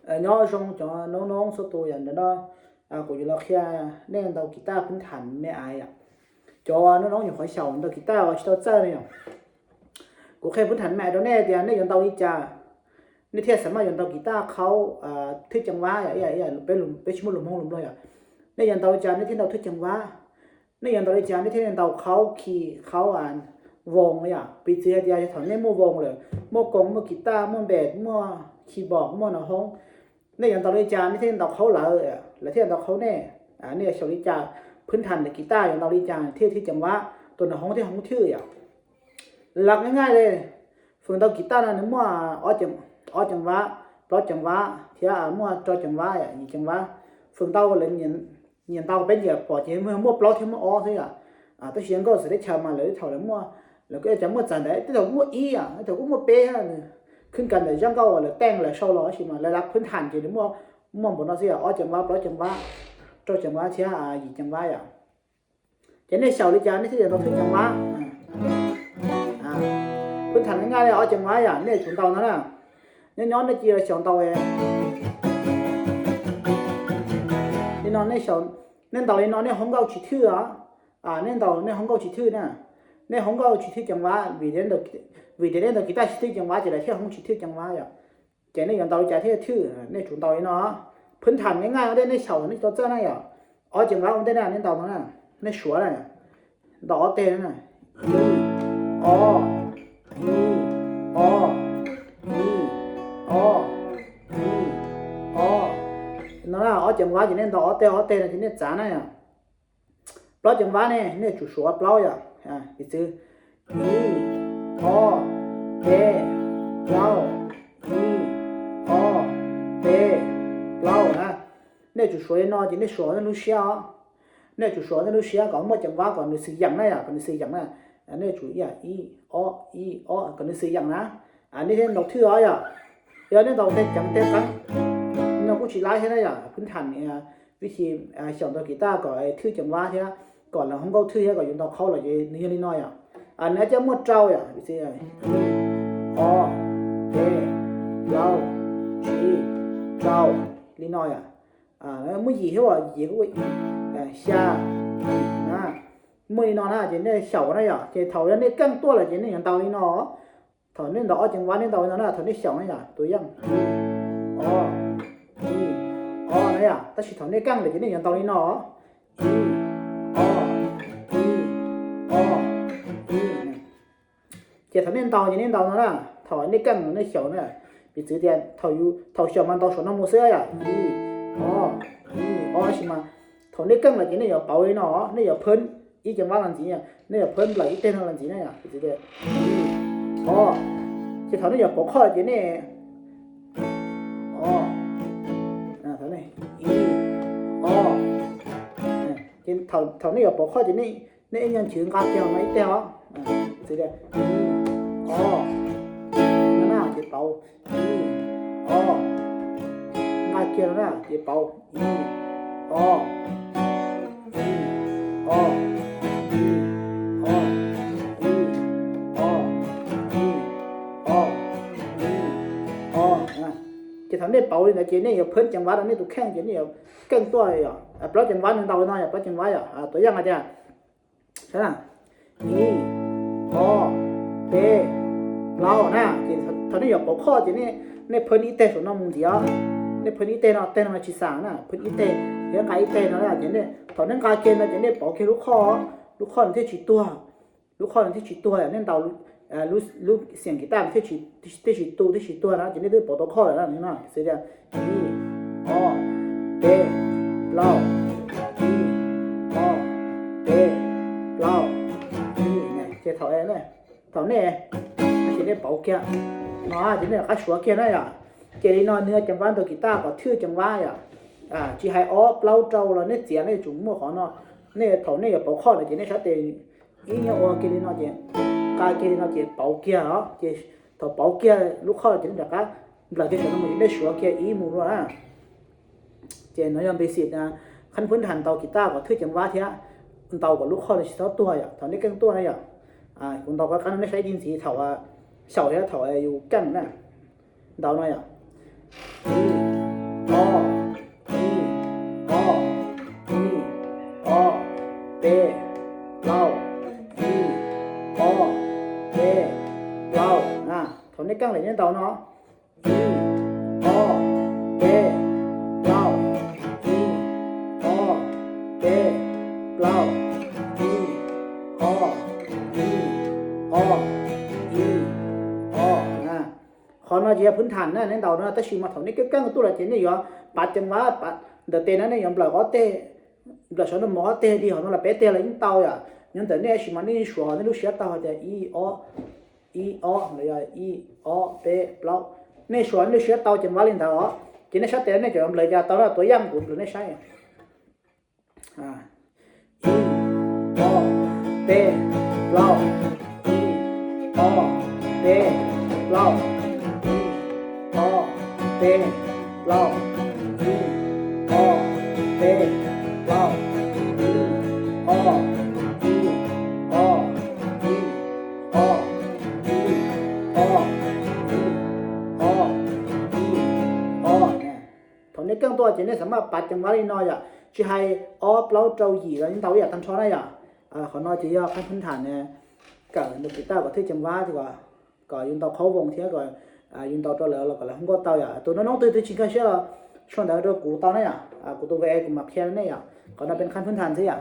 Nyob zoo cov noob noob txhua tus yom, ntawm no kuv yuav los qhia nej ntaus kiv taj phwv tham me ais yom. Cov noob noob nyuam qhuav xyaum ntaus kiv taj uas tsis tau txawj no yom, kuv qhia phwv tham me ais rau nej tias nej yuav ntaus li cas nej thiaj xav maj yuav ntaus kiv taj qhaub thwj ceev vab yom, peb tsis muaj lus Hmoob lus Nplog yom. Nej yuav ntaus li cas nej thiaj ntaus thwj ceev vab, nej yuav ntaus li cas nej thiaj li ntaus qhaub khi qhaub voos yom. Piv txwv hais tias thaum nej muaj voos lawm, muaj koos, muaj kiv taj, muaj npes, muaj khi npos, muaj nov hoob, nej yuav ntaus li cas nej thiaj li ntaus qhaub lawv, lawv thiaj ntaus qhaub nej. Nej yuav xyaum li cas, phwv tham ntawm kiv taj yuav ntaus li cas thiaj thwj ceev vab, tus nov hoob thiaj hoob thwj yom. Lab nqaij nqaij li, fwm ntaus kiv taj no nws muaj ob ceev vab, plaub ceev vab thiab muaj rau ceev vab, yim ceev vab. Fwm ntau lawv nyiam ntaus peb nyiam pom ces muaj plaub thiab muaj ob xwb yom. Tab sis nkauj txawv teb chaws mas lawv thaum lawv muaj, lawv kuj cov muaj txawv ntawd, tej thaum kuj muaj ib, tej thaum kuj muaj peb, khwb kav ntawm zaj nkauj lawv teej lawv sau los tab sis mas lawv lab phwv tham ces nws muaj, muaj npaum no xwb yom, ob ceev vab, plaub ceev vab, rau ceev vab thiab yim ceev vab yom. Ces nej xyaum li cas nej thiaj li ntaus thwj ceev vab. Phwv tham nqaij nqaij li ob ceev vab yom, nej tsum ntaus no na. Nyob nyob nej cia li xyaum ntaus li no, nej ntaus li no nej hoob nkauj tsis thwj os. Nej ntaus nej hoob nkauj tsis thwj na, nej hoob nkauj tsis thwj ceev vab, vim tias nej ntaus kiv taj tsis thwj ceev vab ces lawv thiaj hoob tsis thwj ceev vab yom. Ces nej yuav ntaus li cas thiaj thwj, nej tsum ntaus li no. Phwv tham nqaij nqaij ua ntej nej xyaum nej tsis tau txawj na yom. Ob ceev vab ua ntej na nej ntaus no na, nej suav na, ntaus ob teg na, ib, ob, ib, ob, ib, ob, ib, ob. No na, ob ceev vab ces nej ntaus ob teg ob teg no ces nej txav na yom. Plaub ceev vab ne nej tsum suav plaub yom. Piv txwv, ib, ob, peb, plaub, ib, ob, peb, plaub na. Nej tsum suav li no ces nej suav nej lub siab os. Nej tsum suav nej lub siab kom muaj ceev vab kom nws xwm yeem na yom, kom nws xwm yeem na. Nej tsum ib, ob, ib, ob kom nws xwm yeem na. Nej thiaj ntaus thwj os yom. Yog nej ntaus tej ceev tej qeeb no kuj tsis laib thiab na yom. Phwv tham vib thi xyaum ntaus kiv taj kom thwj ceev vab thiab kom lawv hoob nkauj thwj thiab kom yus ntaus qhaub los ces nws yog li no yom. Nws coj muaj rau yom, ib, ob, peb, plaub, tsib, rau, li no yom. Muaj yim thiab, yim kuj, xya, yim na. Muaj li no na ces nej xyaum na yom, ces thaum yog nej keej tuaj lawm ces nej yuav ntaus li no. Thaum nej ntaus ob ceev vab nej ntaus li no na, thaum nej xyaum na yom, tus yeej ib, ob, ib, ob na yom, tab sis thaum nej keej lawm ces nej yuav ntaus li no, ib, ob, ib, ob, ib. Ces thaum nej ntaus ces nej ntaus no na, thaum nej keej los nej xyaum na. Piv txwv tias thaum xyaum mas ntaus saum no mus xwb yom, ib, ob, ib, ob, tab sis mas thaum nej keej lawm ces nej yuav pauv li no, nej yuav phwv ib ceev vab los ntxiv, nej yuav phwv nplawm ib teg no los ntxiv na yom. Piv txwv tias ib, ob, ces thaum nej yuav pauv qhoj ces nej, ob, ib, ob, ces thaum nej yuav pauv qhoj ces nej ib nyuag nchwv nqa kiag no ib teg os. Ib, ob, no na ces pauv, ib, ob, nqa kiag no na ces pauv, ib, ob, ib, ob, ib, ob, ib, ob, ib, ob, ib, ob. Ces thaum nej pauv li ntawd ces nej yuav phwv ceev vab rau nej tus kheej ces nej yuav keej tuaj yom. Plaub ceev vab nws ntaus li no yom, plaub ceev vab yom, tus yeej hais tias ib, ob, peb, plaub na, ces thaum nej yuav pauv qhoj ces nej phwv ib teg saum no mus ntxiv, nej phwv ib teg no, teg no tsis xam na, phwv ib teg, thiab nqa ib teg no na, ces thaum nej nqa kiag no ces nej pauv kiag lub qhoj, lub qhoj nws thiaj tsis tuag, lub qhoj nws thiaj tsis tuag, nej ntaus lub xiam kiv taj nws thiaj tsis tu thiaj tsis tuag na, ces nej twb pauv tau qhoj lawm na. Xws tias ib, ob, peb, plaub, ib, ob, peb, plaub, ib, ces thaum, thaum nej, ces nej pauv kiag no ces nej rov qab suav kiag na yom. Ces li no nws yog ceev vab ntaus kiv taj kom thwj ceev vab yom. Tsis hais ob plaub rau los nej txiav nej yuav tsum muaj qhov no. Nej thaum nej yuav pauv qhoj lawm ces nej sab tes ib nyuag ua kiag li no ces, nqa kiag li no ces pauv kiag os. Ces thaum pauv kiag lub qhoj ces nej rov qab nplawm kiag saum no mus ces nej suav kiag ib mus dua na. Ces no yog npe xim qhab phwv tham ntaus kiv taj kom thwj ceev vab thiab ntaus kom lub qhoj no tsis txhob tuag yom, thaum nej keej tuaj na yom. Kuv ntaus qab no nej saib ib ntxiv thaum xyaum thiab thaum yus keej na. Ntaus no yom, ib, keej lawm nyob ntau no. Ib, ob, peb, plaub, ib, ob, peb, plaub, ib, ob, ib, ob, ib, ob. Qhov no ces yog phwv tham na, neb ntaus no, tab sis mas thaum nej keej keej tuaj lawm ces nej yuav pav ceev vab ntawm tes na, nej yuav nplawm ob teg, nplawm saum nws mus ob teg li, hauv no los peb teg los yeej tau yom. Nyob ntawm nej tab sis mas nej suav nej lub siab tau hais tias ib ob, ib ob los yog ib ob peb plaub. Nej suav nej lub siab tau ceev vab li ntawd os, ces nej sab tes nej cov nplawm cas tau na, tuav yaj kuv nplawm nej saib. Ib, ob, peb, plaub, ib, ob, peb, plaub, ib, ob, peb, plaub, ib, ob, peb, plaub, ib, ob, ib, ob, ib, ob, ib, ob, ib, ob, ib, ob. Thaum nej keej tuaj ces nej xam maj pav ceev vab li no yom, tsis hais ob plaub rau yim los yeej ntau ib yam tag nrho na yom. Qhov no ces yog qhab phwv tham ne, kawm nws kuv tau kom thiaj ceev vab, kom yus ntaus qhaub voos thiab kom yus ntaus rau lawv los kom lawv hu nkauj tau yom. Tus noob noob twg twb tsis nkag siab los sau ntawv rau kuv tau na yom, kuv tus V A kuv mam qhia nej yom. Qhov no peb qhab phwv tham xwb yom.